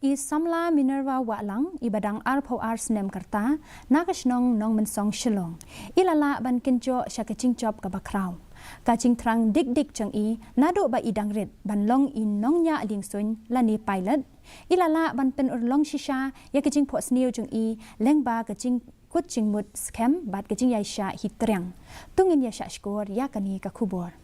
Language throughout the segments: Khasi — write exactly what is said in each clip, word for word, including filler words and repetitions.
I samla Minerva Wahlang, i ba dang arphew ar snem ka rta, na ka shnong Nongmynsong Shillong, i la lah ban kynjoh sha ka jingjop kaba khraw. Ka jingthrang dik dik jong i naduh ba i dang rit ban long i nongñiah liengsuiñ lane pilot, i la lah ban pynurlong shisha ïa ka jingphohsniew jong i lyngba ka jingkut jingmut skhem bad ka jingïaishah hi triang. To ngin ïa shah shkor ïa kane ka khubor.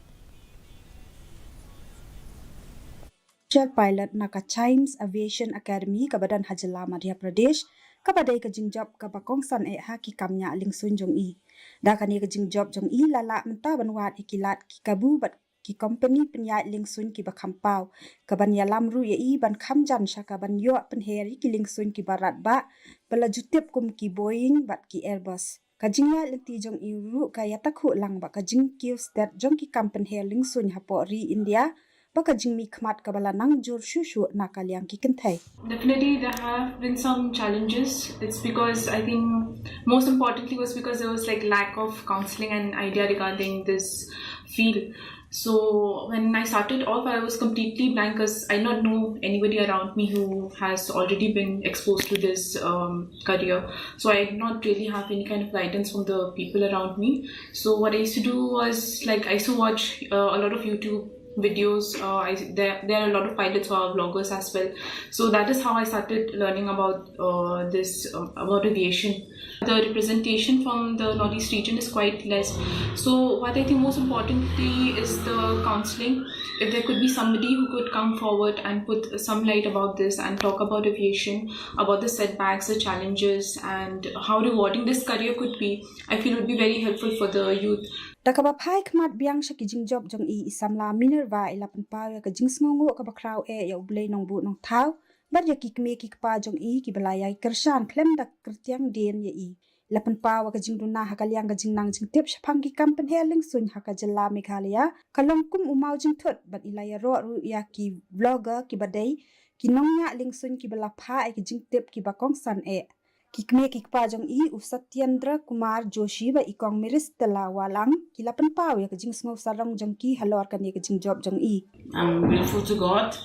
Jar pilot na ka Chimes Aviation Academy kaba don ha jylla Madhya Pradesh, kaba dei ka jingjop kaba kongsan eh ha ki kam ñiah liengsuiñ jong i. Da kane ka jingjop jong i la lah mynta ban wad ïa ki lad ki kabu bad ki kompani pynïaid liengsuiñ kiba kham paw, kaban ïalam ruh ïa i ban kham jan sha kaban ïoh pynher ïa ki liengsuiñ kiba radbah ba la ju tip kum ki Boeing bad ki Airbus. Ka jingïaid lynti jong i ruh ka ïatakhuh lang bad ka jingkiew stet jong ki kam pynher liengsuiñ hapoh ri India bad ka jingmihkhmat kaba la nang jur shuh shuh na ka liang ki kynthei. Definitely, there have been some challenges. It's because I think most importantly was because there was, like, lack of counseling and idea regarding this field. So when I started off, I was completely blank 'cause I not know anybody around me who has already been exposed to this um, career. So I did not really have any kind of guidance from the people around me. So what I used to do was, like, I used to watch uh, a lot of YouTube videos. Uh, I, there, there are a lot of pilots who are vloggers as well. So that is how I started learning about uh, this, um, about aviation. The representation from the Northeast region is quite less. So what I think most importantly is the counseling. If there could be somebody who could come forward and put some light about this and talk about aviation, about the setbacks, the challenges, and how rewarding this career could be, I feel would be very helpful for the youth. Da kaba phai khmat biang sha ki jingjop jong i, i samla Minerva i la pynpaw ïa ka jingsngewnguh kaba khraw eh ïa U Blei Nongbuh Nongthaw bad ïa ki kmie ki kpa jong i kiba la ïai kyrshan khlem da kyrtiang dien ïa i. La pynpaw ïa ka jingduna ha ka liang ka jingnang jingtip shaphang ki kam pynher liengsuiñ ha ka jylla Meghalaya, ka long kum u maw jingthut bad i la ïaroh ruh ïa ki vlogger kiba dei ki nongñiah liengsuiñ kiba la phah ïa ki jingtip kiba kongsan eh. Ki kmie ki kpa jong i, u Satyendra Kumar Joshi bad i Kong Miristella Wahlang, ki la pynpaw ïa ka jingsngew sarong jong ki halor kane ka jingjop jong i. I'm grateful to God,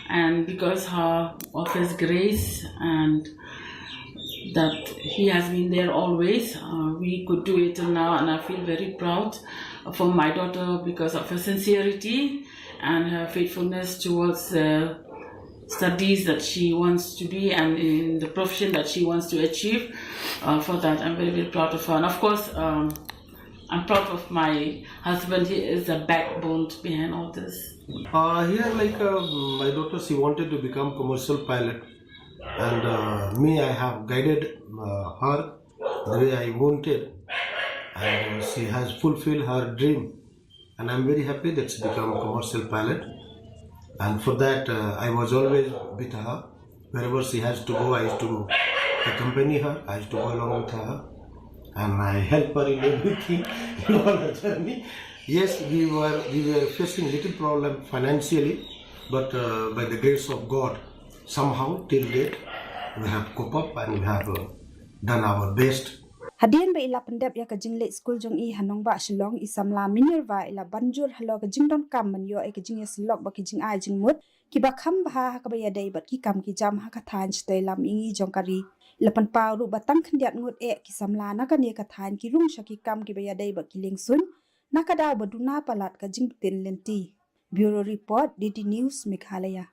and because her, of His grace, and that He has been there always, uh, we could do it till now, and I feel very proud for my daughter because of her sincerity and her faithfulness towards the studies that she wants to be and in the profession that she wants to achieve. Uh, for that, I'm very, very proud of her. And of course, um, I'm proud of my husband. He is the backbone behind all this. Uh, here, like, uh, my daughter, she wanted to become commercial pilot, and uh, me, I have guided uh, her the way I wanted, and uh, she has fulfilled her dream. And I'm very happy that she became a commercial pilot. And for that, uh, I was always with her. Wherever she has to go, I used to accompany her. I used to go along with her. And I help her in everything in all her journey. Yes, we were we were facing little problem financially, but uh, by the grace of God, somehow till date, we have cope up and we have uh, done our best. Hadien ba i la pyndep ïa ka jingleit skul jong i ha nongbah Shillong, i samla Minerva i la ban jur halor ka jingdonkam ban ïoh ïa ka jingïasyllok bad ki jingai jingmut kiba kham bha ha kaba ïadei bad ki kam ki jam ha ka thaiñ shatei lam mihngi jong ka ri. I la pynpaw ruh ba tang khyndiat ngut eh ki samla na kane ka thaiñ ki rung sha ki kam kiba ïadei bad ki liengsuiñ, na ka daw ba duna palat ka jingbtin lynti. Bureau Report, D D News, Meghalaya.